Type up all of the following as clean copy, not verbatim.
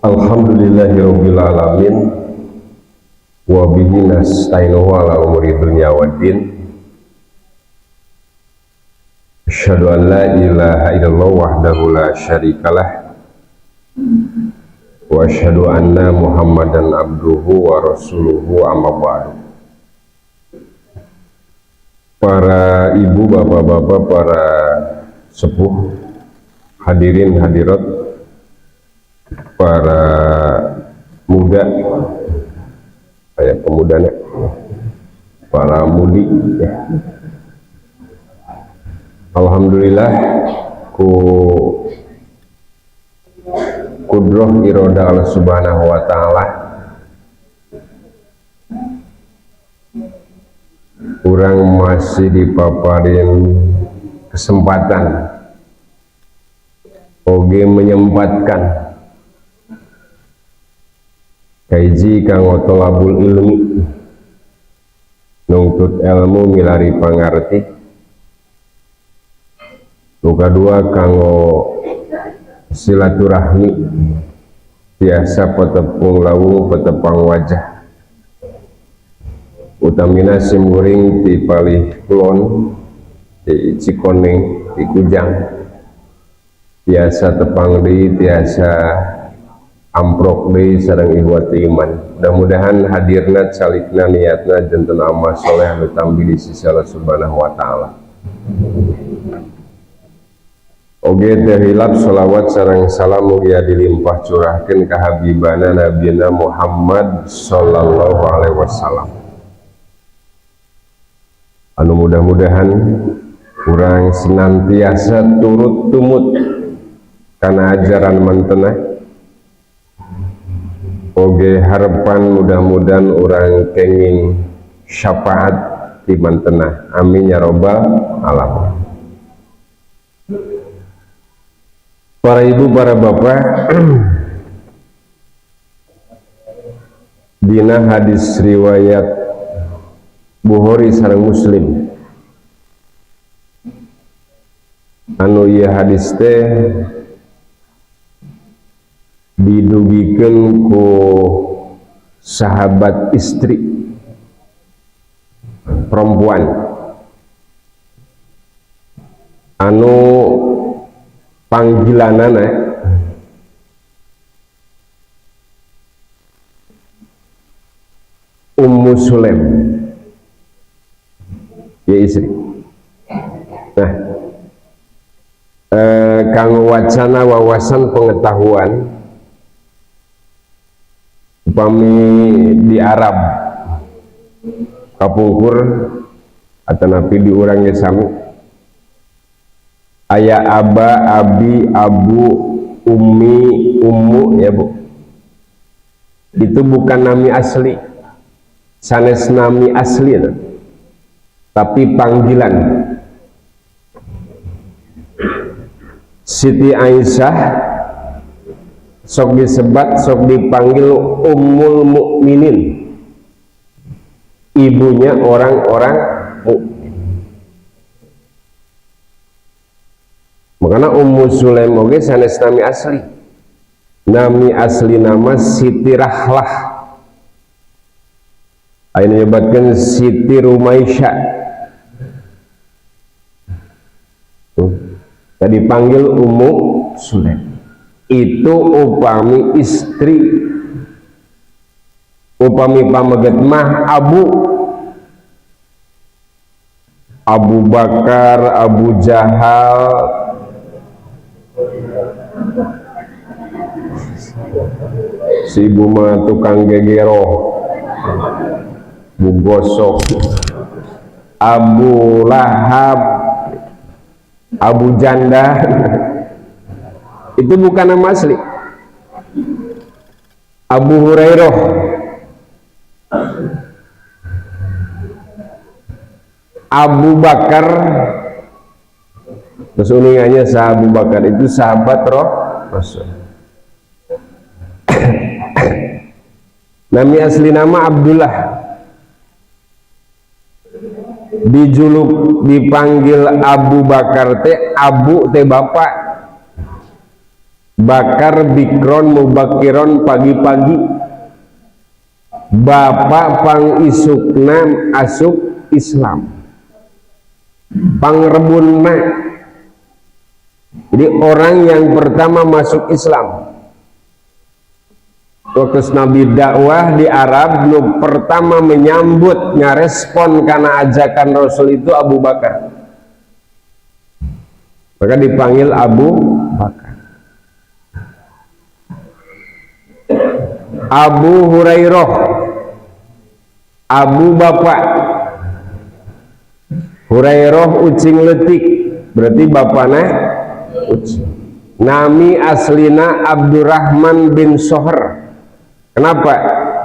Alhamdulillahirabbil alamin wa bihi nasta'inuhu ala umuri dunya waddin. Asyhadu an la ilaha illallah wahdahu la syarikalah wa asyhadu anna Muhammadan abduhu wa rasuluhu, amma ba'du. Para ibu, bapak-bapak, para sepuh, hadirin hadirat, para muda, kayak pemudanya, para mudi ya. Alhamdulillah ku kudroh iroda Allah Subhanahu wa taala, urang masih dipaparin kesempatan oge menyempatkan kaiji kanggo tolabul ilmi, nungtut ilmu milari pangarti. Nu kadua kanggo silaturahmi, biasa petepung lawung petepang wajah, utamina simkuring ti palih kulon di Cikoneng di Kujang, biasa tepang deui, tiasa amprok deui sareng ihwati iman. Mudah-mudahan hadirna calikna niatna janten amal soleh anu tambi di sisi Allah Subhanahu wa taala. Oge teu hilap sholawat sareng salam mugia dilimpah curahkeun ka habibana nabiyana Muhammad sallallahu alaihi wasallam. Anu mudah-mudahan urang senantiasa turut tumut kana ajaran mantenah. Oge harapan mudah-mudahan urang kenging syafaat di mantenah. Amin ya robbal alamin. Para ibu, para bapak, dina hadis riwayat Bukhari sareng Muslim, anu ieu hadis teh didugikeun ku sahabat istri perempuan anu panggilanana Ummu Sulaim, ya istri. Nah, kanggo wacana wawasan pengetahuan upami di Arab kapungkur atanapi di urang ge sami aya aba, abi, abu, ummi, ummu ya bu. Itu bukan nami asli, sanes nami asli ya, tapi panggilan. Siti Aisyah sok disebat, sok dipanggil Ummul Mukminin, ibunya orang-orang mukmin. Makanya Ummu Sulaim oge sanes nami asli. Nami asli nama Siti Rahlah. Ayeuna nyebatkeun Siti Rumaisya. Tadi panggil Ummu Sulaim. Itu upami istri, upami pameget mah Abu, Abu Bakar, Abu Jahal, si ibu mah tukang gegero, bu gosok, Abu Lahab, Abu Janda. Itu bukan nama asli. Abu Hurairah, Abu Bakar, terus uningannya Abu Bakar itu sahabat roh Rasul. Nami asli nama Abdullah, dijuluk dipanggil Abu Bakar teh, Abu teh bapak, Bakar bikron mubakiron pagi-pagi. Bapak pang isukna asup Islam. Pangrebunna. Jadi orang yang pertama masuk Islam. Waktu Nabi dakwah di Arab, nu pertama menyambut ngarespon karena ajakan Rasul itu Abu Bakar. Maka dipanggil Abu Bakar. Abu Hurairah, Abu Bapak. Hurairah ucing letik, berarti bapana ucing. Nami aslina Abdurrahman bin Soher. Kenapa?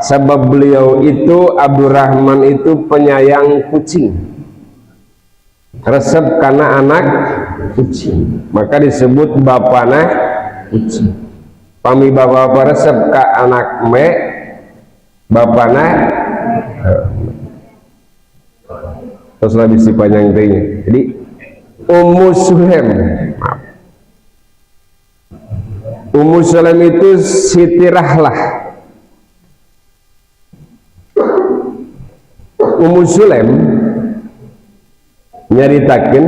Sebab beliau itu Abdurrahman itu penyayang kucing, resep karena anak kucing, maka disebut bapana kucing. Pami bapak-bapak resep ka anak me, bapana terus lebih si panjang tehnya. Jadi Ummu Sulaim, maaf, Ummu Sulaim itu Siti Rahlah. Ummu Sulaim nyaritakeun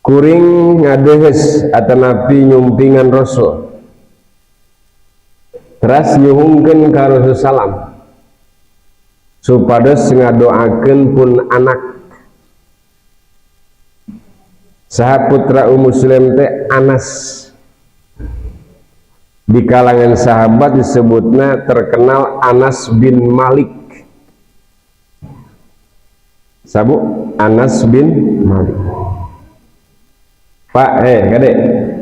kuring ngadehes atanapi nyumpingan Rasul, teras nyuhungkeun ka Rasul salam supados ngadoakeun pun anak. Saha putra Ummu Sulaim teh Anas. Di kalangan sahabat disebutnya terkenal Anas bin Malik. Sabu Anas bin Malik. Pak, kade.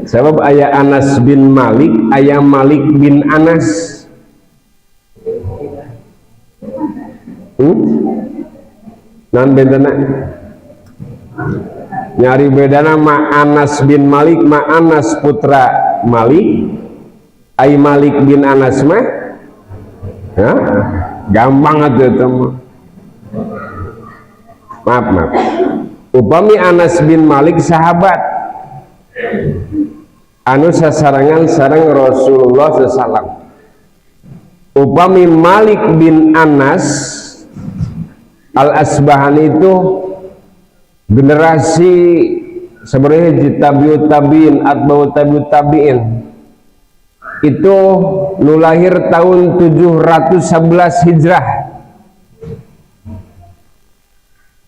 Sebab ayah Anas bin Malik, ayah Malik bin Anas. Nan bentena. Nyari bedana ma Anas bin Malik, ma Anas putra Malik. Ai Malik bin Anas mah, ya, gampang atuh eta mah. Maaf, maaf. Upami Anas bin Malik sahabat anu sasarangan sareng Rasulullah sallallahu alaihi wasallam. Upami Malik bin Anas Al-Asbahani itu generasi sebenarnya tabiut tabiin atba'ut tabiut tabiin, itu nu lahir tahun 711 Hijrah.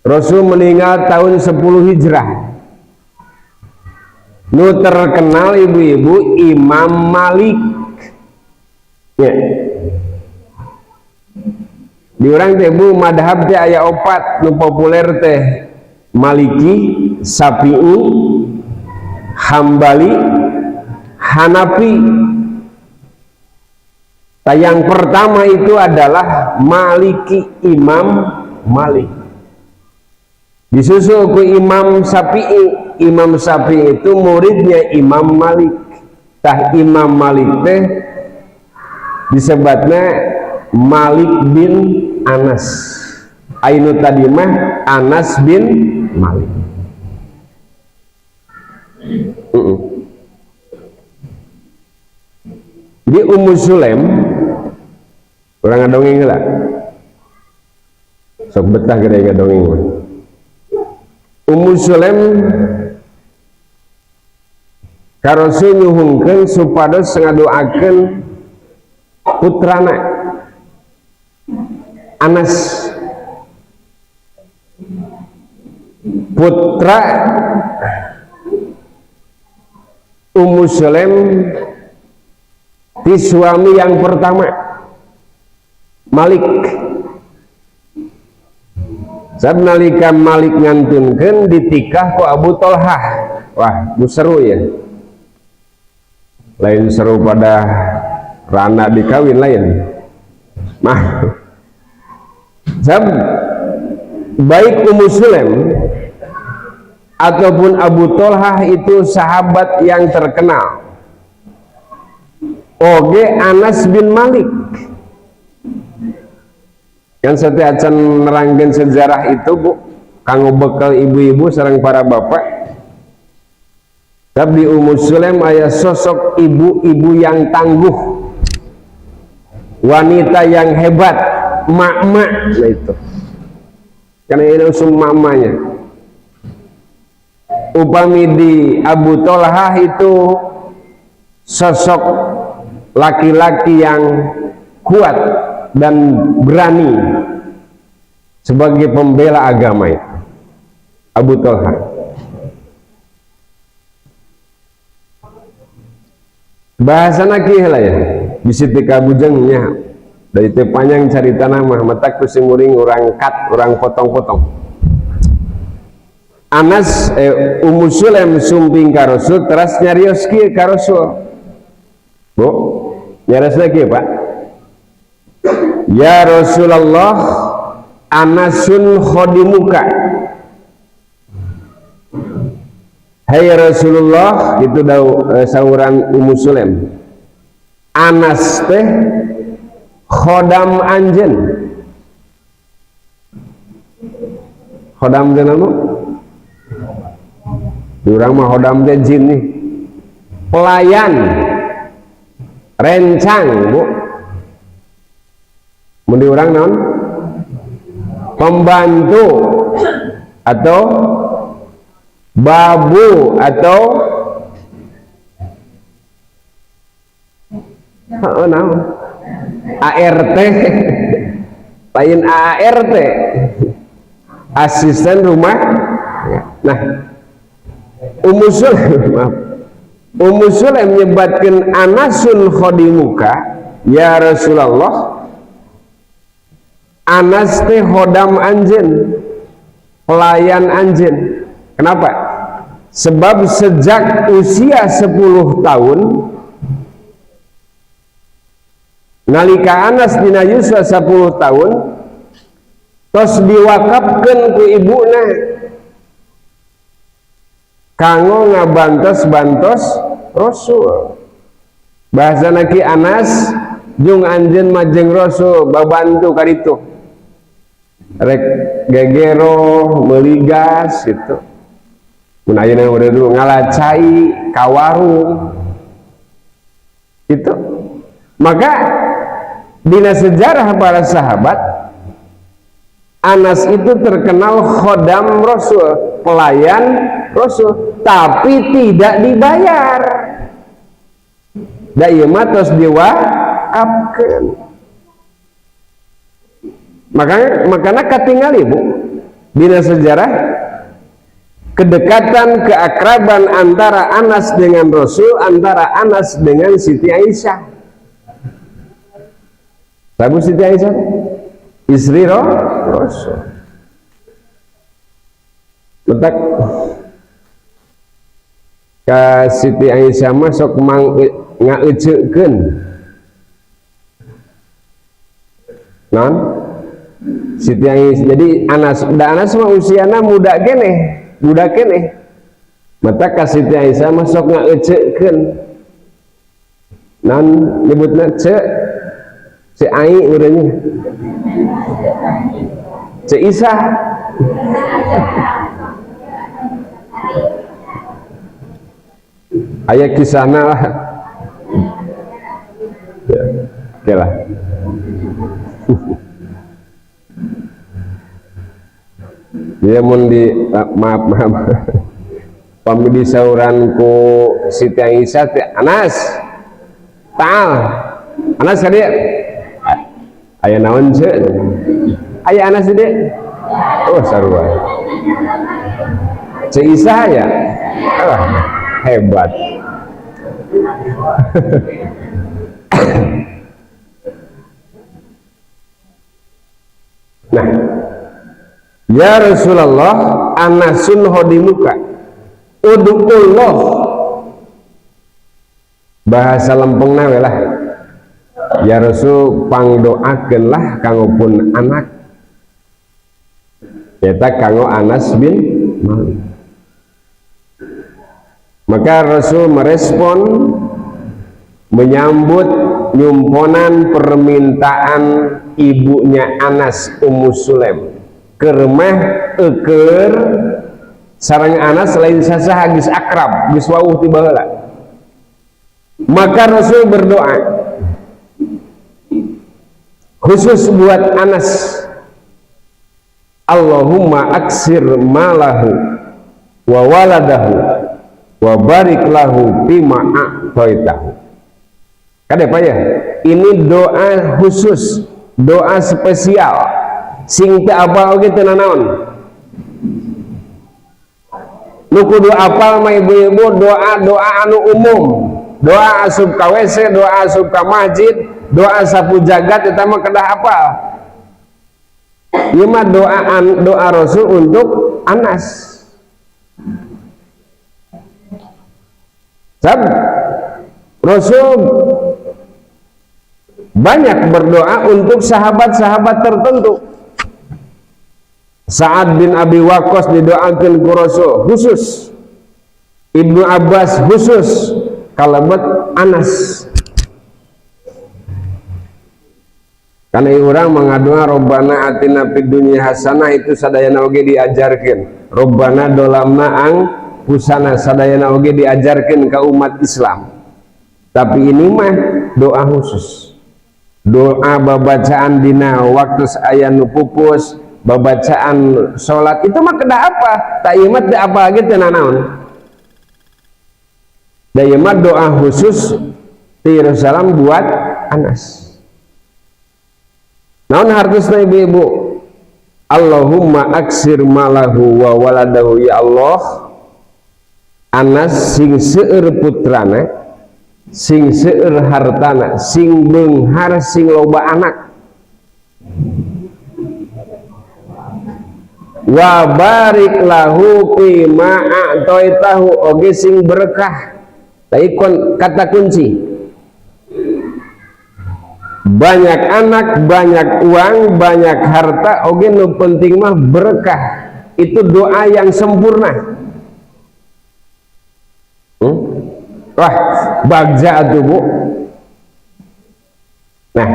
Rasul meninggal tahun 10 Hijrah. Nu terkenal ibu-ibu Imam Malik. Ya. Di urang teh bu madhab teh aya opat nu populer teh Maliki, Syafi'i, Hambali, Hanafi. Nah, yang pertama itu adalah Maliki, Imam Malik. Disusul ke Imam Syafi'i. Imam Syafi'i itu muridnya Imam Malik. Tah Imam Malik teh disebutnya Malik bin Anas. Ainu tadi mah Anas bin Malik. Jadi Ummu Sulaim urang ngadongeng heula. Sok betah gede ngadongeng mah. Ummu Sulaim ka Rasul nyuhunkeun supados ngadoakeun putrana Anas, putra Ummu Sulaim di suami yang pertama Malik. Sab nalika Malik ngantunkeun ditikah ku Abu Tolhah. Wah, bu seru ya. Lain seru pada rana dikawin lain. Mah. Sab baik Ummu Sulaim ataupun Abu Tolhah itu sahabat yang terkenal. Oge Anas bin Malik. Kan setiap acan nerangkeun sejarah itu bu, kanggo bekal ibu-ibu sareng para bapak. Tapi di Ummu Sulaim aya sosok ibu-ibu yang tangguh, wanita yang hebat, mak-mak. Nah itu karena ini usum mamanya. Upami di Abu Tolhah itu sosok laki-laki yang kuat dan berani sebagai pembela agama itu, Abu Tolhah. Bahasana kieu lah ya, bisi teu kabujengnya dari teu panjang carita nama matak ku simuring urang kat, urang potong-potong. Anas Ummu Sulaim sumping ka Rasul teras nyarios kieu ka Rasul. Bu, nyariosna kieu, Pak. Ya Rasulullah, Anasun khodimuka. Hai Rasulullah, itu sauran Ummu Sulaim. Anas teh khodam anjeun. Khodam teh naon? Di urang mah khodam teh jin nih. Pelayan, rencang, Bu. Mun di urang naon? Pembantu atau babu atau oh, naon? ART, lain ART, asisten rumah. Nah, Ummu Sulaim, maaf, Ummu Sulaim nyebatkeun Anasun khodimuka, ya Rasulullah, Anas teh khodam anjeun, pelayan anjeun. Kenapa? Sebab sejak usia 10 tahun nalika Anas dina yuswa 10 tahun tos diwakafkeun ku ibuna kanggo ngabantos-bantos Rasul. Bahasana ki Anas jung anjeun majeng Rasul babantu karitu. Rek gegero meuli gas gitu. Mun ayeuna udah dulu ngalacai ka warung gitu. Maka dina sejarah para sahabat, Anas itu terkenal khodam Rasul, pelayan Rasul, tapi tidak dibayar. Da ieu mah tos diwakafkeun. Makanya katingali, Bu, dina sejarah kedekatan keakraban antara Anas dengan Rasul, antara Anas dengan Siti Aisyah. Sabu Siti Aisyah istri Rasul. Letak ka Siti Aisyah mah sok mang ngaeuceukeun. Non? Siti Aisyah. Jadi Anas, da Anas mah usiana muda keneh, budak keneh. Mata ka Siti Aisyah mah sok ngaeuceukeun. Non nyebutna ce Ce Ai urangnya. Ce Isah. Aya kisahna lah. Ya, oke lah. Dia mun di maaf maaf. Pami disauran ku Siti Aisyah teh Anas. Ta'al. Anas ka dieu. Aya naon ce? Aya Anas di dieu? Oh, sarua. Ce Isah ya? Oh, hebat. Nah, ya Rasulullah, Anasun khodimuka. Ud'ullah. Bahasa lempengna we lah. Ya Rasul, pangdoakeunlah kanggo pun anak. Eta kanggo Anas bin Malik. Maka Rasul merespon, menyambut nyumponan permintaan ibunya Anas, Ummu Sulaim, ke rumah eker Sareng Anas lain sasaha geus akrab, geus wawuh ti baheula. Maka Rasul berdoa khusus buat Anas, Allahumma aksir malahu wa waladahu wa barik lahu fima a'taitahu. Kade Pak ya? Ini doa khusus, doa spesial. Sing teu apal oge teu nanaon. Nu kudu apal mah ibu-ibu doa-doa anu umum. Doa asup ka WC, doa asup ka masjid, doa sapu jagat eta mah kedah apal. Ieu mah doa Rasul untuk Anas. Sab, Rasul banyak berdoa untuk sahabat-sahabat tertentu. Sa'ad bin Abi Waqqas didoakan ku Rasul khusus, Ibnu Abbas khusus, kalebet Anas. Karena orang mengadoa Robbana atina fid dunya hasanah itu sadayana oge diajarkeun. Robbana dolamna ang pusana sadayana oge diajarkeun ka umat Islam. Tapi ini mah doa khusus. Doa babacaan dina waktu aya nu pupus, babacaan salat itu mah kedah apa? Tak ieu mah teu apa lagi teu nanaon. Da ieu mah doa khusus ti Yerusalem buat Anas. Naon hartosna ibu-ibu? Allahumma aksir malahu wa waladahu, ya Allah. Anas sing seueur putrana, sing seueur hartana, sing beunghar, sing loba anak. Wa barik lahu fi ma a'taitahu, oge sing berkah. Tapi kata kunci, banyak anak, banyak uang, banyak harta, oge nu penting mah berkah. Itu doa yang sempurna. Wah, bagja atuh Bu. Nah,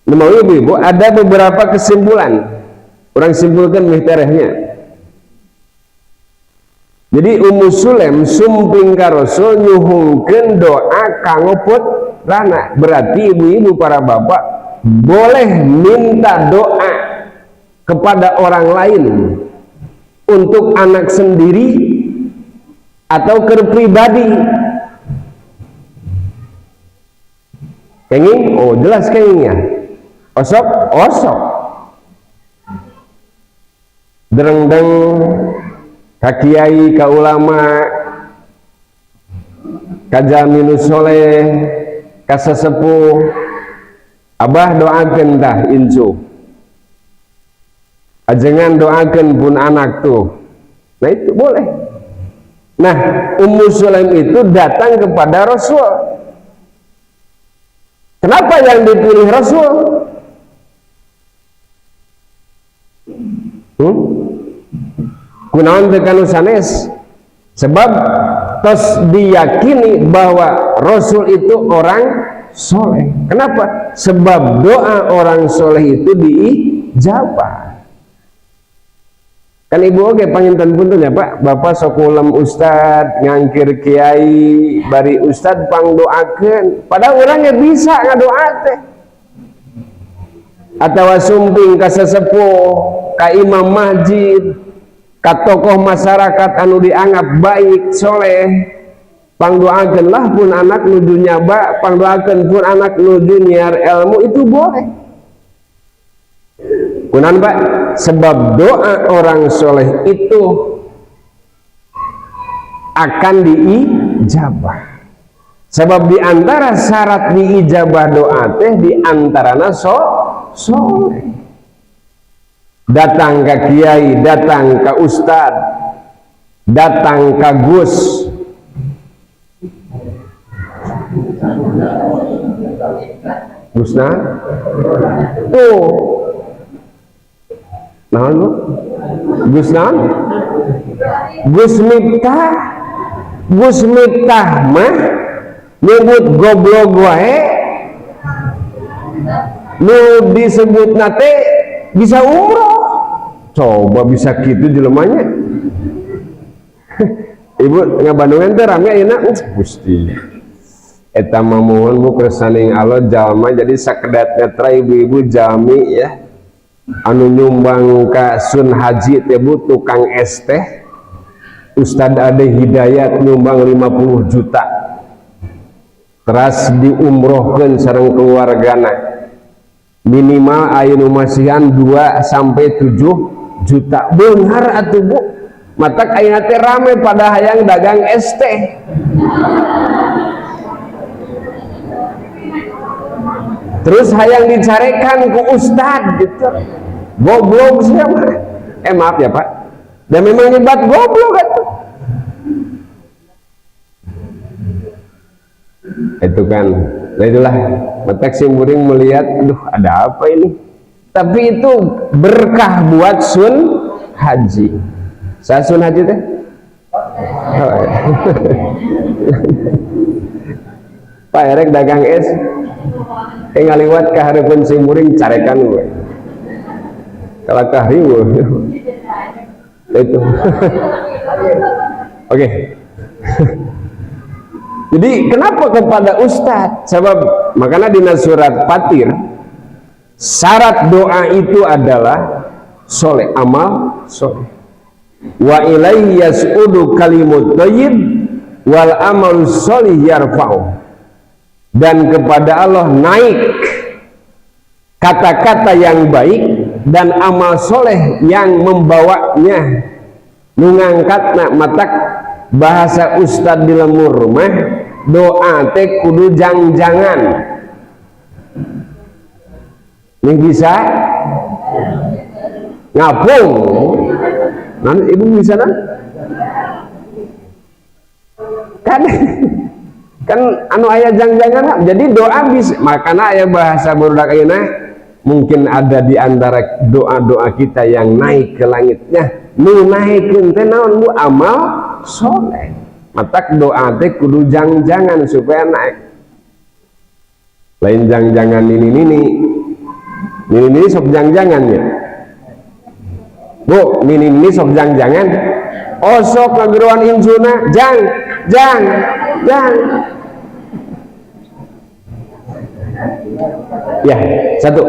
mau ibu-ibu ada beberapa kesimpulan. Orang simpulkan mihterehnya. Jadi Ummu Sulaim sumping ka Rasul nyuhungkeun doa kanggo putrana. Berarti ibu-ibu para bapak boleh minta doa kepada orang lain untuk anak sendiri atau ke pribadi. Kenging? Oh jelas kengingnya. Osok? Osok. Derengdeng ka kiai, ka ulama, ka jalmi nu soleh, ka sesepuh, abah doakeun tah incu, ajengan doakeun pun anak tuh. Nah itu boleh. Nah Ummu Sulaim itu datang kepada Rasul. Kenapa yang dipilih Rasul? Kunaon teu kanu sanes? Sebab tos diyakini bahwa Rasul itu orang soleh. Kenapa? Sebab doa orang soleh itu diijabah. Kan ibu oge panginten punten ya Pak, Bapak sok ulem ustad, ngangkir kiai, bari ustad pangdoakeun. Padahal orangnya bisa ngadoa teh. Atawa sumping ka sesepuh, ka imam masjid, ka tokoh masyarakat anu dianggap baik, soleh, pangdoakeun lah pun anak nuju nyaba, pangdoakeun pun anak nuju nyiar ilmu, itu boleh. Kunaon Pak? Sebab doa orang soleh itu akan diijabah. Sebab diantara syarat diijabah doa teh diantarana soleh. Datang ke kiai, datang ke ustad, datang ke gus. Gusna? Tuh. Naon Bu? Gus naon? Gus Miftah. Gus Miftah mah nyebut goblok wae nu disebutna teh bisa umroh. Coba bisa gitu jelemanya. Ibu ngabandungan teh rame ayeuna, Gusti. Eta mah muhun Bu kersaning Allah jalma jadi sakedat netra ibu-ibu jalmi ya. Anu nyumbang ka Sun Haji teh Bu tukang es teh. Ustad Ade Hidayat nyumbang 50 juta. Teras diumrohkeun sareng keluargana. Minimal aya nu masihan 2 sampai 7 juta. Beunghar atuh Bu. Matak ayeuna teh rame pada hayang dagang es teh. Terus hayang dicarekan ku ustad gitu. Goblok siapa? Maaf ya Pak. Dan memang nyebat goblok atuh. Itu kan. Nah itulah matak simkuring melihat, aduh ada apa ini? Tapi itu berkah buat Sun Haji. Saya Sun Haji teh? Oh, iya. Pak Erek dagang es, ngaliwat ke hareupeun simkuring carekan gue. Kalakah riweuh. Itu. Oke. Jadi kenapa kepada ustadz? Sebab makanya dina surat Fatir syarat doa itu adalah soleh, amal soleh. Wa ilaihi yas'udu kalimut thayyib wal amalu sholih yarfa'u. Dan kepada Allah naik kata-kata yang baik dan amal soleh yang membawanya, nu ngangkatna. Matak bahasa ustad di lemur mah doa teh kudu jang-jangan. Ini bisa ngapung. Nanti ibu bisa kan? Kan kan anu aya jang-jangan. Jadi doa bisa. Makanya aya bahasa barudak ayeuna mungkin ada di antara doa-doa kita yang naik ke langitnya. Nu naikeun teh naon Bu? Amal soleh. Matak doa teh kudu jang-jangan supaya naik. Lain jang-jangan nini-nini. Nini-nini sok jang-jangan ya. Bu, nini-nini sok jang-jangan. Oh sok ngageroan injuna jang jang jang. Ya, satu.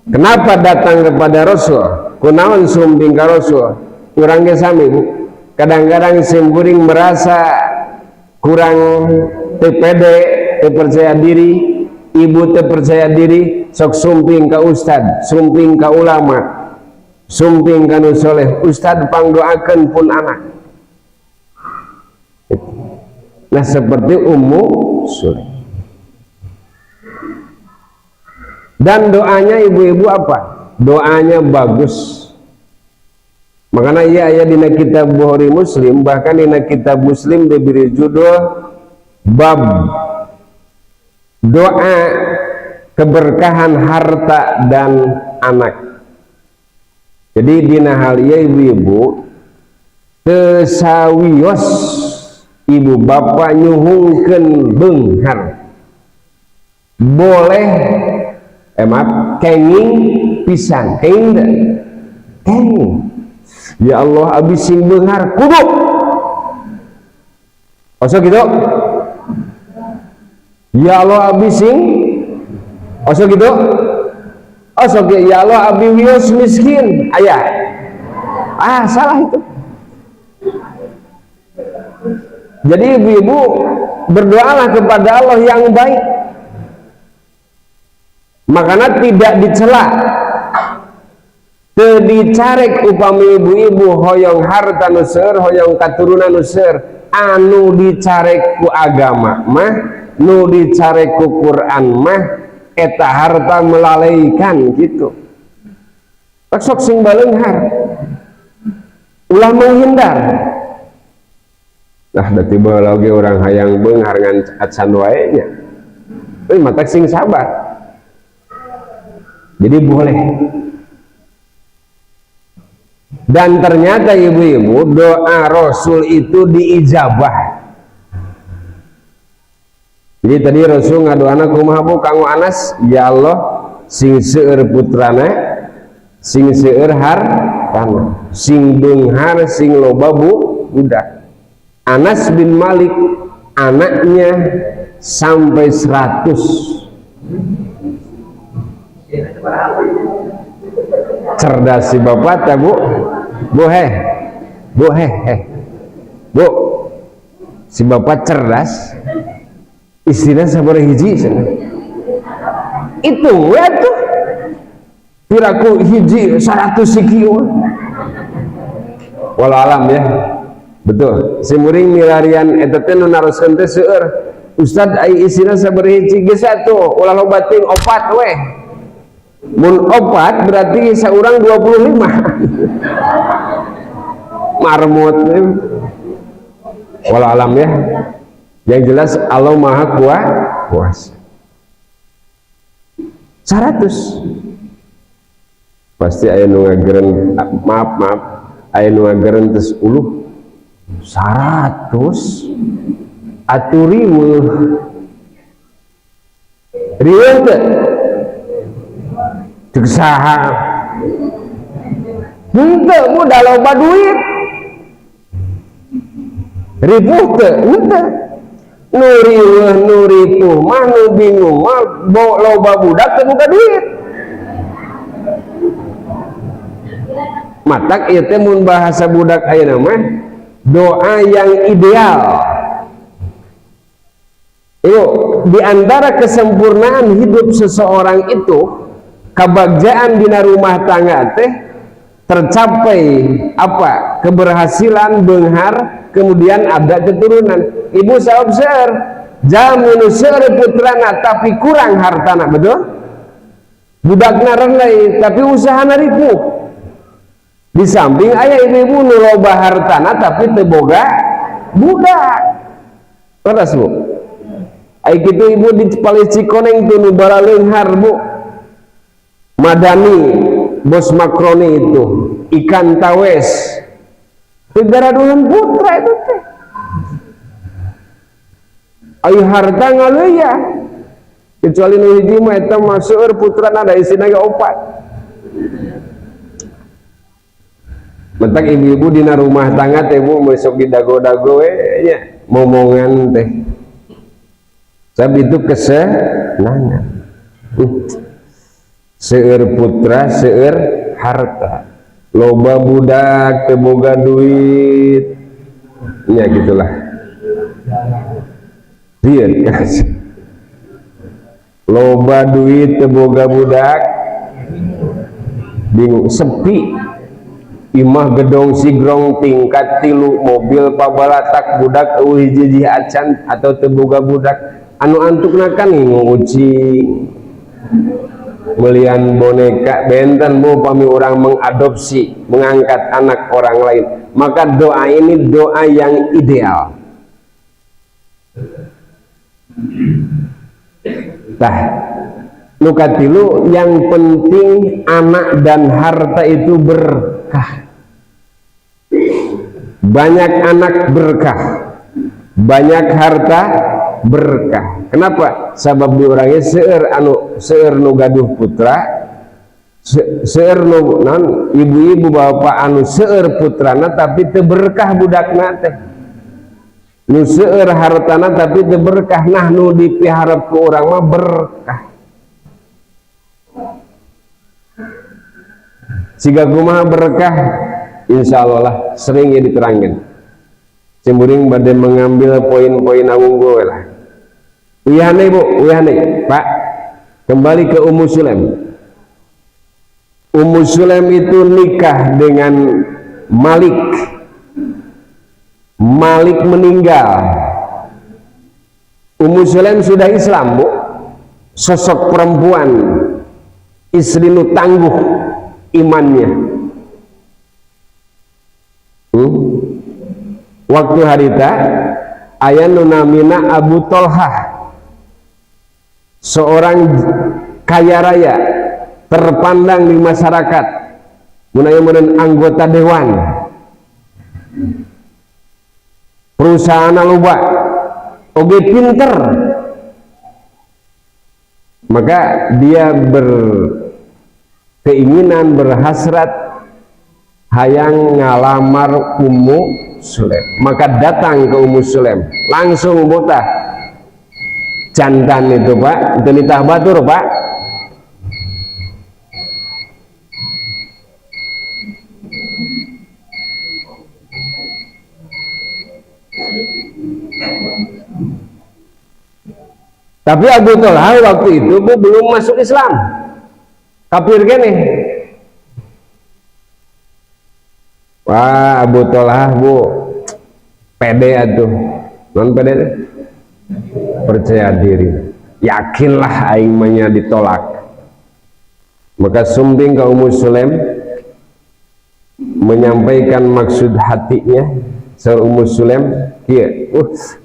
Kenapa datang kepada Rasul? Kunaon sumping ka Rasul? Urang ge sami, Bu. Kadang-kadang simkuring merasa kurang teu pede, teu percaya diri, ibu teu percaya diri, sok sumping ka ustad, sumping ka ulama, sumping ka nu soleh, ustad pangdoakeun pun anak. Nah seperti Ummu Sulaim. Dan doanya ibu-ibu apa? Doanya bagus. Makanya iya aya dina kitab Bukhari Muslim, bahkan dina kitab Muslim diberi judul bab doa keberkahan harta dan anak. Jadi dina hal ieu ibu-ibu teu sawios ibu bapak nyuhungkeun beunghar. Boleh maaf, kenging pisan, kenging teh? Kenging. Ya Allah abis sing beunghar kudu. Osok gitu. Ya Allah abis sing osok gitu. Osok ya Allah abi wios miskin. Ayah. Ah, salah itu. Jadi ibu-ibu berdoalah kepada Allah yang baik. Makanya tidak dicela, teu dicarek upami ibu-ibu hoyong harta nu seueur, hoyong katurunan nu seueur, anu dicarek ku agama mah, nu dicarek ku Quran mah, eta harta melalaikan gitu. Sok sing baleunghar, ulah menghindar. Nah, da tiba lagi orang hayang beunghar ngan acan wae nya. Euy matak sing sabar. Jadi boleh. Dan ternyata ibu-ibu doa Rasul itu diijabah. Jadi tadi Rasul ngadoana kumaha Bu kanggo Anas, ya Allah sing seueur putrana, sing seueur hartana, sing beunghar, sing loba bu budak. Anas bin Malik anaknya sampai 100. Cerdas si bapak tak, Bu? Bu heh. Bu heh heh. Bu. Si bapak cerdas. Istrinya sabaraha hiji cenah. Itu we tuh. Piraku hiji 100 siki. Walau alam ya. Betul. Si muring milarian eta teh nu naroskeun teh seueur. Ustad ai isina sabaraha hiji geus atuh ulah loba teuing opat weh. Mun opat berarti saurang 25. Marmot. Walau alam ya. Yang jelas Allah Maha Kuasa. 100. Pasti aya nu ngageren, maaf maaf, aya nu ngageren geus uluh 100 atuh riweuh. Riweuh teu? Cek saha? Henteu, mudah loba duit. Ripuh teu? Henteu. Nu riweuh nu ripuh mah nu bingung mah loba budak teu boga duit. Matak ieu teh mun bahasa budak ayeuna mah doa yang ideal. Yuk, di antara kesempurnaan hidup seseorang itu kebagjaan dina rumah tangga teh tercapai apa? Keberhasilan beunghar, kemudian ada keturunan. Ibu saub seueur, jalmi nu seueur putrana tapi kurang hartana, betul? Budakna rendah tapi usahana ripuh. Di samping aya ibu-ibu nu loba hartana tapi teu boga budak. Leres, Bu? Ai kitu ibu di Palih Cikoneng tuh nu baraleunghar, Bu. Madani bos makroni itu, ikan tawes. Teu garaduhan putra itu teh. Ai harta ngaleuya. Kecuali nu hiji mah eta mah seueur putrana da isina ge opat. Mentak ibu-ibu dina rumah tangga teh Bu besok didago-dago we nya momongan teh. Sebab itu kesenangan. Seueur putra, seueur harta. Loba budak teu boga duit. Ya gitulah. Lihat guys. Loba duit teu boga budak. Bingung, sepi. Imah gedong sigrong tingkat 3 mobil pabalatak budak eueuh hiji-hiji acan atau teu boga budak anu antukna kan ngingu ucing melian boneka. Benten Bu pami urang mengadopsi, mengangkat anak orang lain, maka doa ini doa yang ideal. Tah nu katilu yang penting anak dan harta itu berkah. Banyak anak berkah, banyak harta berkah. Kenapa? Sabab di orangnya seueur anu seueur nu gaduh putra, seueur nu non ibu-ibu bapak anu seueur putrana tapi teu berkah budakna teh. Nu seueur hartana tapi teu berkah. Nah nu dipiharep ku urang mah berkah. Siga kumaha berkah? Insya Allah lah sering ya diterangkan. Simburing bade mengambil poin-poin unggul lah. Wihane Bu, wihane Pak. Kembali ke Ummu Sulaim. Ummu Sulaim itu nikah dengan Malik. Malik meninggal. Ummu Sulaim sudah Islam, Bu. Sosok perempuan, istri nu tangguh imannya. Waktu harita aya nu namina Abu Tolhah, seorang kaya raya, terpandang di masyarakat, mun aya meureun anggota dewan, perusahaan loba, oge pinter. Maka dia berkeinginan, berhasrat Hayang ngalamar Ummu Sulaim. Maka datang ke Ummu Sulaim, langsung buta. Jantan itu Pak, itu nitah batur Pak. Tapi Abu Talha waktu itu bu, belum masuk Islam, kafir gini. Wah, Abu Talha bu, pede atuh, non pede teh? Percaya diri, yakinlah aing mah nya ditolak. Maka sumping ke Ummu Sulaim menyampaikan maksud hatinya. Saur Ummu Sulaim, kieu,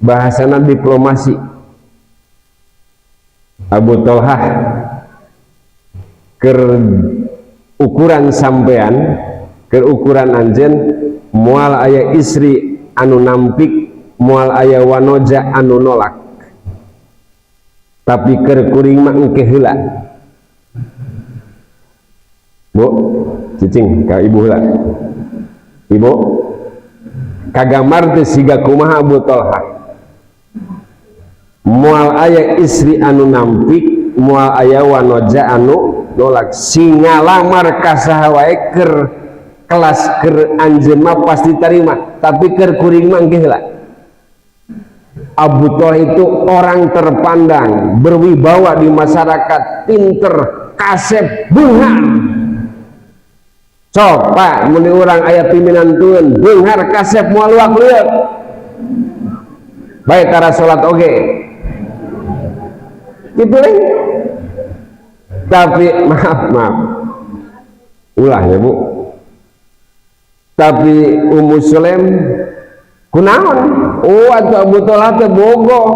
bahasana diplomasi. Abu Talha keur ukuran sampean, keur ukuran anjeun moal aya istri anu nampik, moal aya wanoja anu nolak. Tapi keur kuring mah engke heula. Bu, cicing ka ibu heula. Ibu, kagambar teh siga kumaha Abu Talha. Moal aya istri anu nampik, moal aya wanoja anu nolak. Sing ngalamar ka saha wae keur kelas keur anjeun mah pasti tarima, tapi keur kuring mah engke heula. Abu Talha itu orang terpandang, berwibawa di masyarakat, pinter, kasep, beunghar. Sok Pak, mun urang aya pimpinan tuen, beunghar kasep moal luak lieu. Bae tara salat oge. Gitu leh. Tapi maaf, maaf. Ulah ya Bu. Tapi Ummu Sulaim kunaon? Oh, atuh Abu Talha teh bogoh.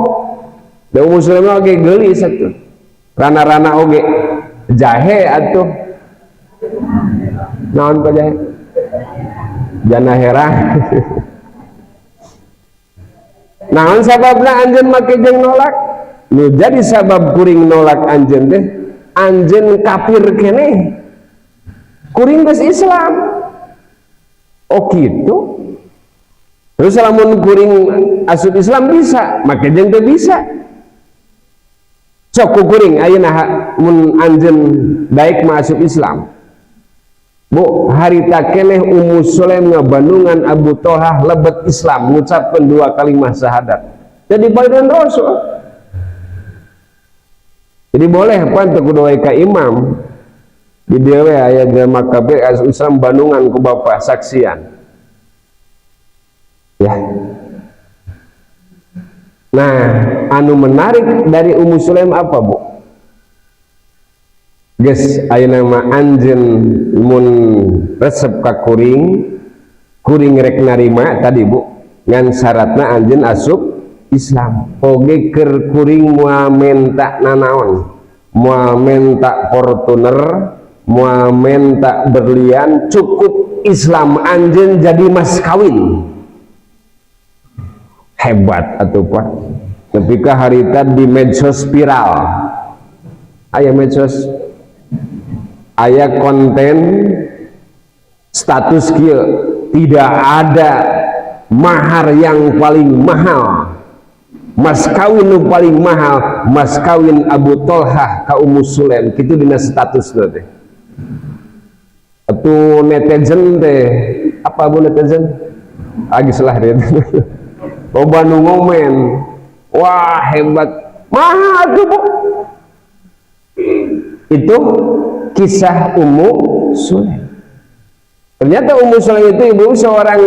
Da Ummu Sulaim oge geulis atuh. Rana-rana oge jahe atuh. Naon pa jahe? Jana herang. Naon sababna anjeun make jeung nolak? Nu jadi sabab kuring nolak anjeun teh, anjeun kafir keneh. Kuring geus Islam. Oh gitu. Terus lamun kuring asup Islam bisa, make jeung teu bisa. Sok ku kuring ayeuna mun anjeun daek mah asup Islam. Bu, harita keneh Ummu Sulaim ngabandungan Abu Talha lebet Islam, ngucapkeun dua kalimat syahadat. Jadi badan Rasul. Jadi boleh apa teu kudu wae ka imam. Di dieu we aya jelema kafir asup Islam bandungan ku bapa saksian. Ya. Nah, anu menarik dari Ummu Sulaim apa, Bu? Geus ayeuna mah anjeun mun resep ka kuring, kuring rek narima tadi Bu, ngan syaratna anjeun asup Islam. Oge keur kuring moal menta nanaon, moal menta Fortuner, moal menta berlian, cukup Islam anjeun jadi mas kawin. Hebat atuh Pak. Nepi ka harita di medsos viral. Aya medsos, aya konten status kieu, tidak ada mahar yang paling mahal, mas kawin nu paling mahal, mas kawin Abu Talha ka Ummu Sulaim, kitu dina status teh. Atuh netizen teh, apa bu netizen? Lagi salah dia. Loba nu ngomen, wah hebat, mahal tuh Bu. Itu kisah Ummu Sulaim. Ternyata Ummu Sulaim itu ibu seorang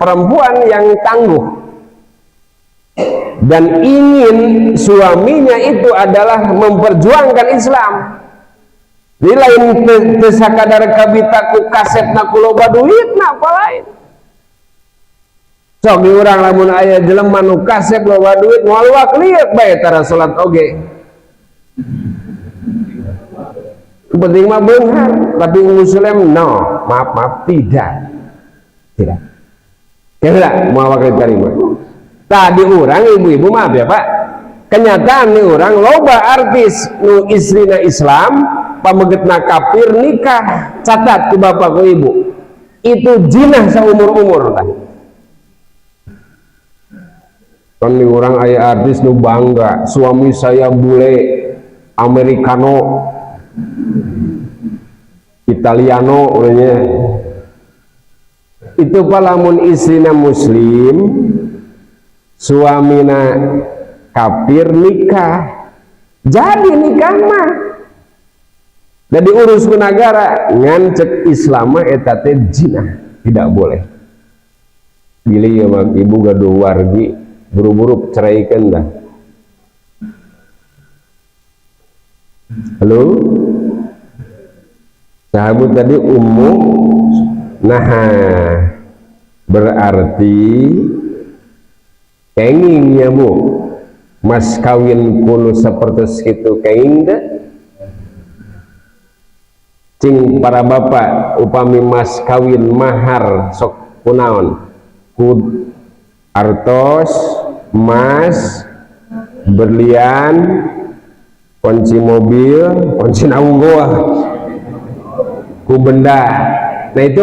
perempuan yang tangguh dan ingin suaminya itu adalah memperjuangkan Islam. Di lain teu sakadar kabita ku kasepna ku loba duitna apa lain. Sok di urang lamun aya jelema nu kasep loba duit moal luak lieu bae tara salat oge. Penting mah beunghar, tapi Ummu Sulaim no, maaf maaf tidak. Tidak. Kira moal wakil tarima. Tadi urang ibu-ibu maaf ya Pak. Kenyataan nih urang loba artis nu istrina Islam, pamegetna kafir nikah. Catat ku bapak ku ibu. Itu jinah seumur-umur tah. Kan di urang aya artis nu bangga, suami saya bule Americano, Italiano urangnya. Itu pak lamun istrina muslim, suamina kafir nikah. Jadi nikah mah dan diurus ku nagara, ngan cek Islam mah eta teh zina, tidak boleh. Bilih ieu mah ibu gaduh wargi buru-buru ceraikan dah. Halo? Sahabat tadi ummu, nah berarti kenging ya bu, mas kawin kuno seperti itu kenging deh. Cing para bapak upami mas kawin mahar sok kunaon, ku artos, emas, berlian, kunci mobil, kunci naung goa, ku benda. Nah itu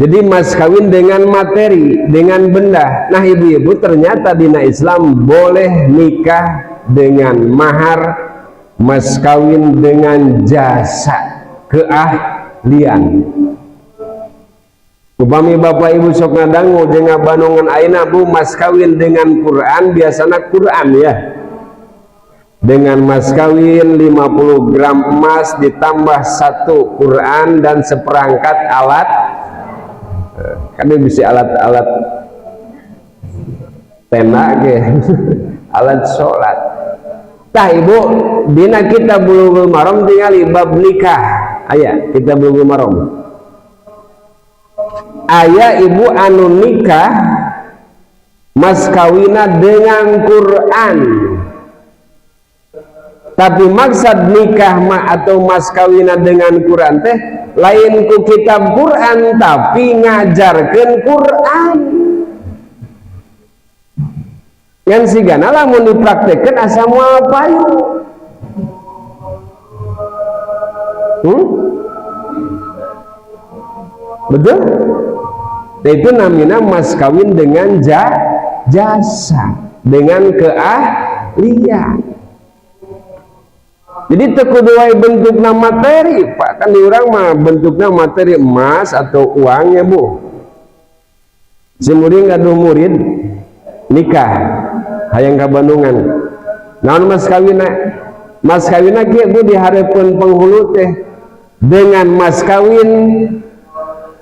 jadi mas kawin dengan materi, dengan benda. Nah ibu-ibu ternyata dina Islam boleh nikah dengan mahar, mas kawin dengan jasa keahlian. Upami bapak ibu sok ngadangu jeung ngabandungan ayeuna bu mas kawin dengan Quran, biasana Quran ya. Dengan mas kawin 50 gram emas ditambah 1 Quran dan seperangkat alat. Kan dia bisa alat-alat tenda ke, alat sholat. Tah ibu, dina kitab Bulughul Maram tingali bab nikah. Aya kitab Bulughul Maram. Aya ibu anu nikah mas kawina dengan Quran. Tapi maksud nikah ma atau mas kawina dengan Quran teh lain ku kitab Quran tapi ngajarkeun Quran. Ngan sigana lamun dipraktekeun asa moal payu. Betul? Nah, itu namanya mas kawin dengan jasa, dengan keahlian. Jadi teu kudu wae bentukna materi, Pak. Kan di urang mah bentukna materi emas atau uang ya, Bu. Si murid gaduh murid nikah hayang ka Bandungan. Naon mas kawinna? Mas kawinna kieu Bu di hareupeun penghulu teh dengan mas kawin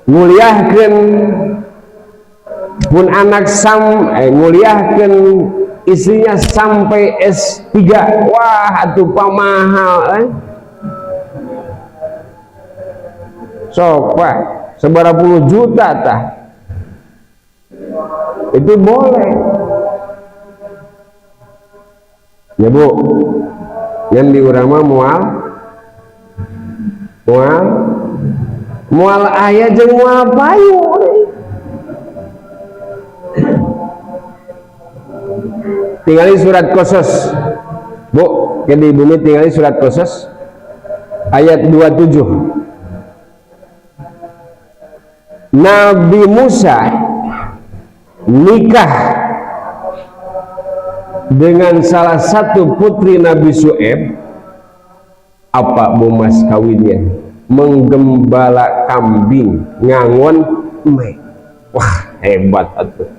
nguliahkeun pun anak sam, nguliahkeun istrinya sampai S3. Wah, atuh pamahal. Sok Pak, seberapa puluh juta tah. Itu boleh. Ya Bu, yang di urang mah mual aya jeung mual payu. Tingali surat Qasas. Bu, ke di bumi tingali surat Qasas ayat 27. Nabi Musa nikah dengan salah satu putri Nabi Su'aib. Apa bu mas kawinnya? Menggembala kambing, ngangon me. Wah, hebat atuh.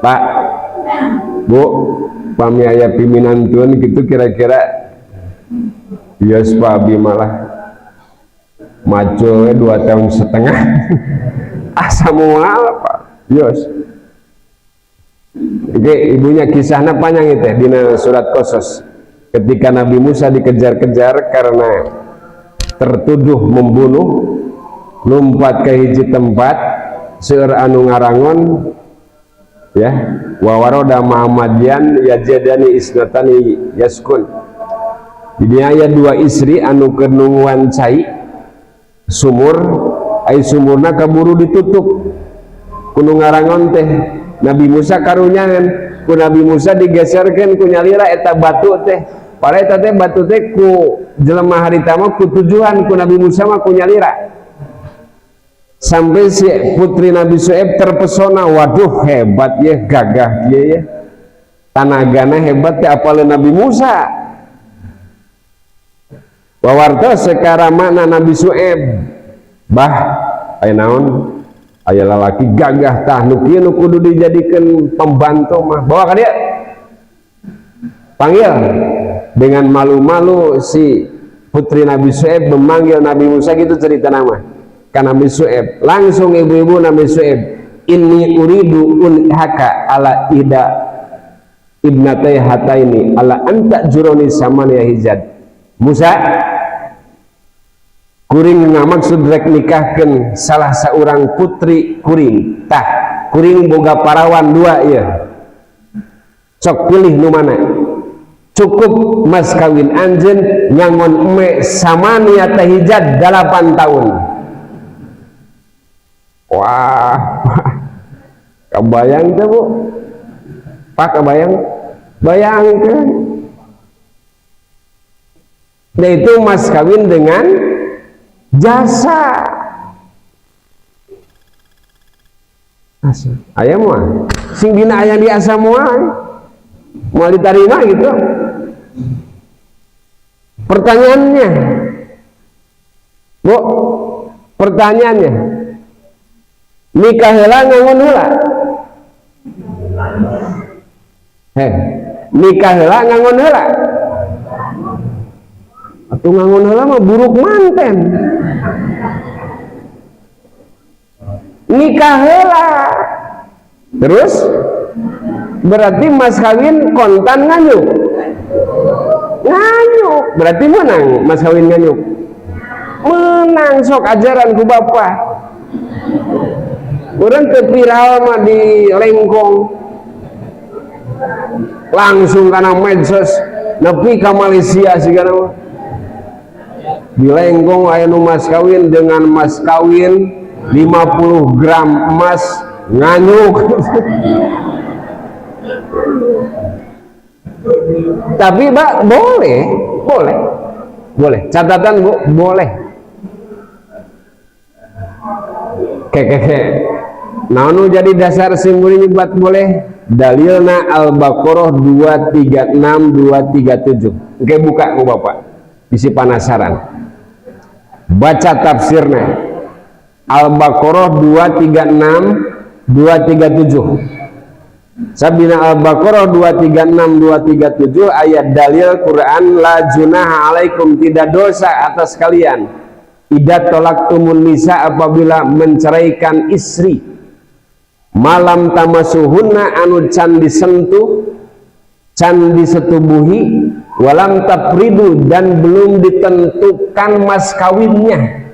Pak, Bu, pami aya piminantun gitu kira-kira bias Pak Abi malah maculnya 2 tahun setengah. Asa moal Pak, bias. Oke, ibunya kisahnya panjang itu dina surat Qasas. Ketika Nabi Musa dikejar-kejar karena tertuduh membunuh, lompat ke hiji tempat, seueur anu ngarangon, ya, wawaroda Muhammadian yajadani isnatani yaskun. Jadi aya 2 istri anu keur nungguan cai sumur, ai sumurna kaburu ditutup ku nu ngarangon teh. Nabi Musa karunyangan ku Nabi Musa digeserkeun ku nyalira eta batu teh Padahal eta teh batu teh ku jelema harita mah ku tujuan, ku Nabi Musa mah ku nyalira. Sampai si putri Nabi Su'aib terpesona, waduh hebat ya, gagah dia ya, tanagana hebat ya, apalagi Nabi Musa. Wawarta sekarang mana Nabi Su'aib, bah aya naon, aya lalaki gagah tah nu kieu nu kudu dijadikeun pembantu mah, bawa ka dia, panggil. Dengan malu-malu si putri Nabi Su'aib memanggil Nabi Musa, gitu cerita nama kan Nabi Su'aib. Langsung ibu-ibu Nabi Su'aib, inni uridu unhaka ala ida ibnatai hataini ala anta juroni samaniya hijad. Musa, kuring ngamaksud rek nikahkeun salah seorang putri kuring. Tah kuring boga parawan dua ya, sok pilih nu mana. Cukup mas kawin anjeun nyangon eme samaniya hijad 8 tahun. Wah, kebayang tuh bu, Pak, kebayang, bayangkan. Nah itu mas kawin dengan jasa. Asa. Aya moal, sing dina aya di asa moal, moal diterima gitu. Pertanyaannya, Bu, pertanyaannya, nikah heula ngangon heula? Heh, nikah heula ngangon heula? Atuh ngangon heula mah buruk manten. Nikah heula. Terus berarti mas kawin kontan nganyuk. Nganyuk, berarti menang mas kawin nganyuk. Menang sok ajaran ku bapak. Urang teu viral mah di Lengkong. Langsung kana medsos nepi ka Malaysia sigana mah. Di Lengkong aya nu mas kawin dengan mas kawin 50 gram emas nganyuk. Tapi Pak, boleh, boleh. Boleh. Catatan Bu, boleh. Kekeke. Nah, nu jadi dasar simbol ini buat boleh dalilna Al-Baqarah 236 237. Oke, buka ku Bapak. Bisi penasaran. Baca tafsirnya. Al-Baqarah 236 237. Sabina Al-Baqarah 236 237 ayat dalil Quran, la junaha alaikum, tidak dosa atas kalian idza talaqtumun nisa, apabila menceraikan istri, malam tamasuhunna, anu can disentuh, can disetubuhi, walam tafridu, dan belum ditentukan mas kawinnya.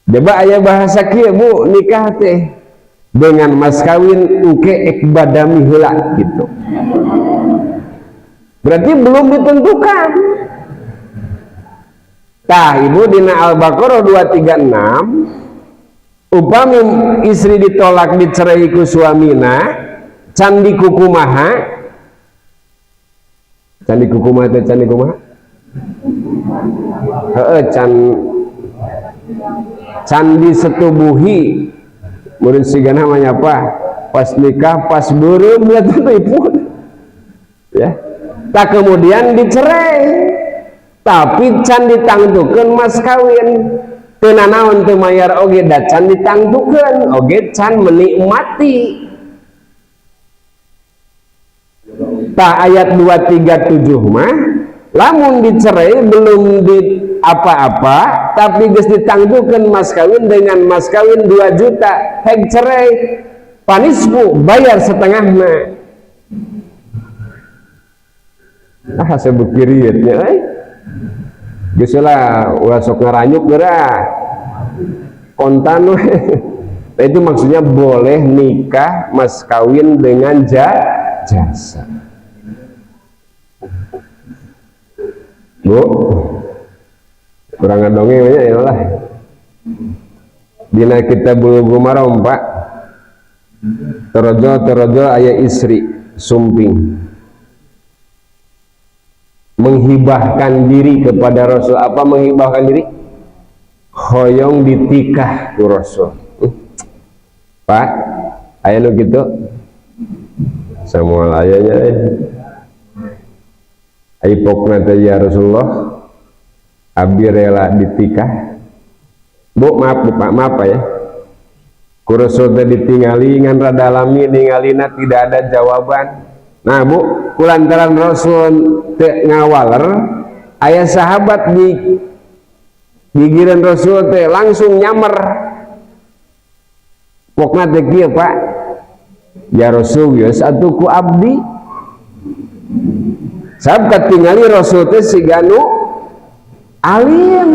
Coba aya bahasa kieu Bu, nikah teh dengan mas kawin engke ekbadami heula gitu. Berarti belum ditentukan. Tah Ibu dina Al-Baqarah 236, upami istri ditolak dicerai ku suamina, can dikukumaha, can dikukumaha teh can dikumaha? Heeh, can disetubuhi. Murid sigana mah apa? Pas nikah pas beureum ya pun. Ya. Tak kemudian dicerai. Tapi can ditangtukeun mas kawin. Teu nanaon teu mayar oge da can ditangtukeun, oge can menikmati. Tak ayat 237 mah lamun dicerai belum di apa-apa tapi geus ditangtukeun mas kawin dengan mas kawin 2 juta, heg cerai panisku bayar setengahna. Ah sebekiriet nya euy. Geus lah ulah sok ngaranyuk geura. Kontan we. Nah, itu maksudnya boleh nikah mas kawin dengan jasa. Bu, kurang ngadongeng nya ya lah. Dina kitab Bulughul Maram Pak, terojo aya istri sumping. Menghibahkan diri kepada Rasul. Apa menghibahkan diri? Hoyong ditikah ku Rasul. Pak, aya nu kitu? Samuel ayahnya eh. Ai pokna teh, "Ya Rasulullah, abdi rela ditikah." Bu, maaf Bu, Pak, maaf Pak ya. Ku Rasul teh ditingali ngan rada lami ningalina, tidak ada jawaban. Nah Bu, kulantaran Rasul teu ngawaler, aya sahabat di gigireun Rasul teh langsung nyamer. Pokna teh kieu, Pak. "Ya Rasul, geus atuh ku abdi." Sabab katingali Rasul teh siga nu alim.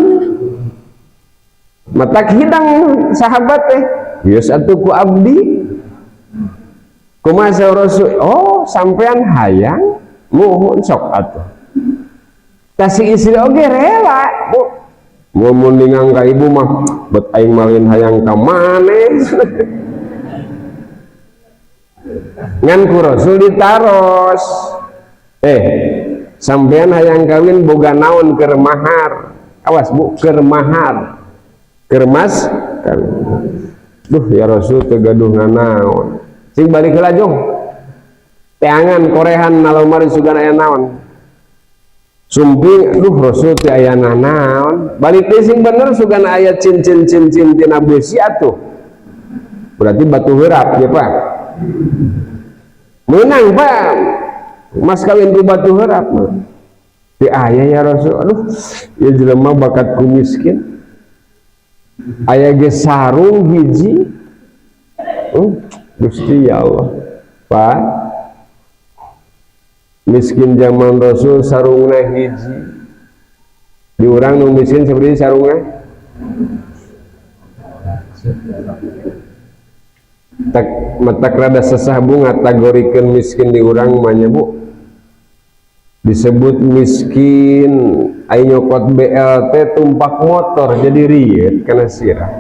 Matak hidang sahabat teh, "Geus atuh ku abdi." Kumaha saur Rasul? "Oh, sampean hayang? Muhun, sok atuh." Tah, si istri oge rela, Bu. Mun ningang ka ibu mah, "Bet aing malin hayang ka maneh." Ngan ku Rasul ditaros. "Eh, sampean hayang kawin boga naon keur mahar?" Awas Bu, keur mahar. Keur mas kawin. "Duh, ya Rasul, teu gaduh nanaon." "Sing balik heula jong. Teangan korehan na lomari sugan aya naon." Sumping, "Duh Rasul, teu aya nanaon." "Balik deui sing bener, sugan aya cincin-cincin tina besi atuh." Berarti batu heurap ya, Pak. Menang, Pak. Mas kawin ku batu heurap mah. "Teu aya, ya Rasul. Aduh, ya jelema bakat ku miskin. Aya ge sarung hiji." Oh, Gusti ya Allah. Pak, miskin zaman Rasul sarungna hiji. Di urang nu miskin seperti sarungna. Tak matak rada sesah Bu ngategorikeun miskin di urang mah nya, Bu. Disebut miskin, ayo nyokot BLT tumpak motor jadi rieut kana sirah.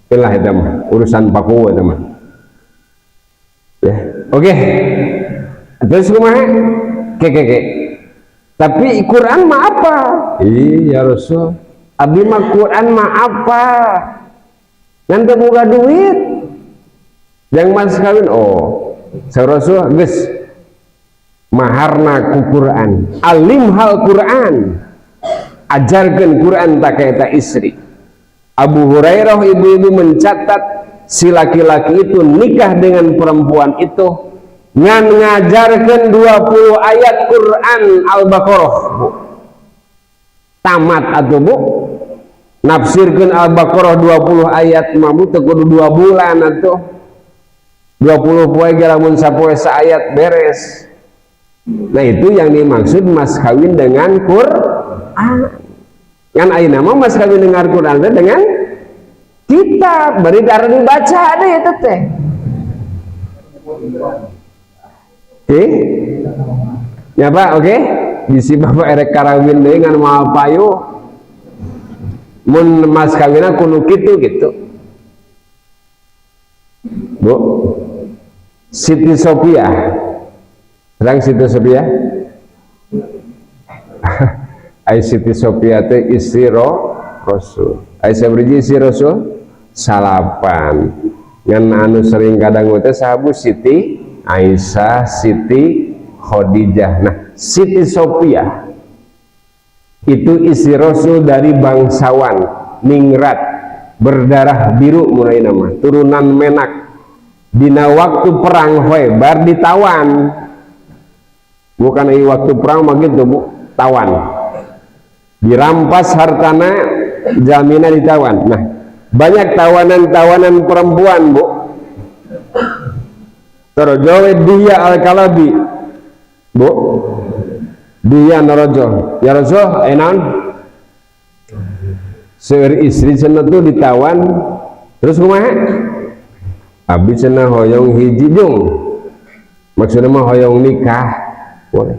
Itulah eta mah urusan paku eta mah. Ya, oke. Terus kumaha? Ke ke ke. Tapi Quran mah apa? "Iya Rasul. Abdi mah Quran mah apa? Ngan teu boga duit. Yang mas kawin." Oh. Saur Rasul, "Geus, maharna ku Quran. Alimhal Quran." Ajarkeun Quran tak ka istri. Abu Hurairah, ibu-ibu, mencatat si laki-laki itu nikah dengan perempuan itu ngan ngajarkan 20 ayat Quran Al-Baqarah, Bu. Tamat atau Bu, nafsirkan Al-Baqarah 20 ayat mah Bu teu kudu 2 bulan atuh. 20 poe ge lamun sapoe saayat beres. Nah, itu yang dimaksud mas kawin dengan Quran. Kan ayeuna mah mas kawin dengan Quran teh dengan kitab, bari darah dibaca deh itu teh. Oke? Ya Pak, oke? Bisi Bapak erek karawin deui ngan moal payu. Mun mas kawinna kudu kitu gitu. Bu, Siti Sophia. Terang Siti Sophia? Ai Siti Sophia teh istri Rasul. Ai sabriji istri Rasul? Salapan. Ngan anu sering kadang teh sahabu Siti Aisyah, Siti Khadijah. Nah, Siti Sophia itu istri Rasul dari bangsawan ningrat, berdarah biru mulai nama, turunan menak. Dina waktu perang Khaybar ditawan. Bukan di waktu perang mah gitu Bu, tawan. Dirampas hartana, jamina ditawan. Nah, banyak tawanan-tawanan perempuan, Bu. Terjowe dia al-Kalabi. Bu, dia norojo. "Ya Rasul, enan seueur istri cenah tuh ditawan, terus kumaha? Abdi cenah hoyong hiji jung." Maksudnya mah hoyong nikah. Boleh.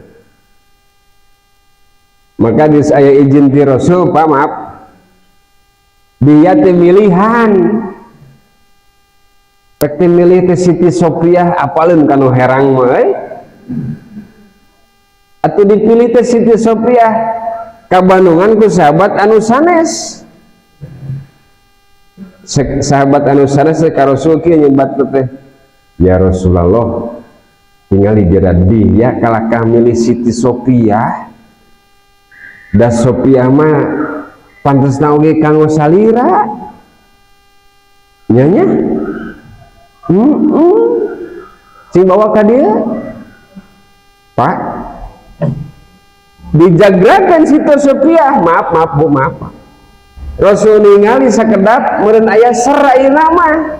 Maka di saya izin ti Rasul, Pak, maaf. Dia teh milihan. Pek teh milih teh Siti Sopiah, apaleun kanu herang mah euy. Atuh dipilih teh Siti Sopiah, kabandungan ku sahabat anu sanes. Sahabat anu sanes teh ka Rasul kieu nyebat teh, "Ya Rasulullah, tinggal di dia kalakah milih Siti Sopiah, da Sopiah mah pantesna oge kanggo salira nya nya. Cing bawa ka dieu." Pak, dijagrakan Siti Sopiah. Maaf, maaf, Bu, maaf. Rasul ningali sakedap meureun aya ser ayeuna mah.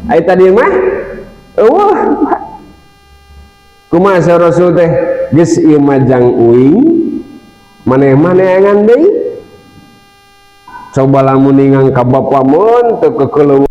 Aya tadi mah euweuh, Pak. Kumaha saur Rasul teh? "Geus, ieu mah jang uing, maneh mah neangan deui." Coba lamun ningang ka bapa mun teu kekeleuweung.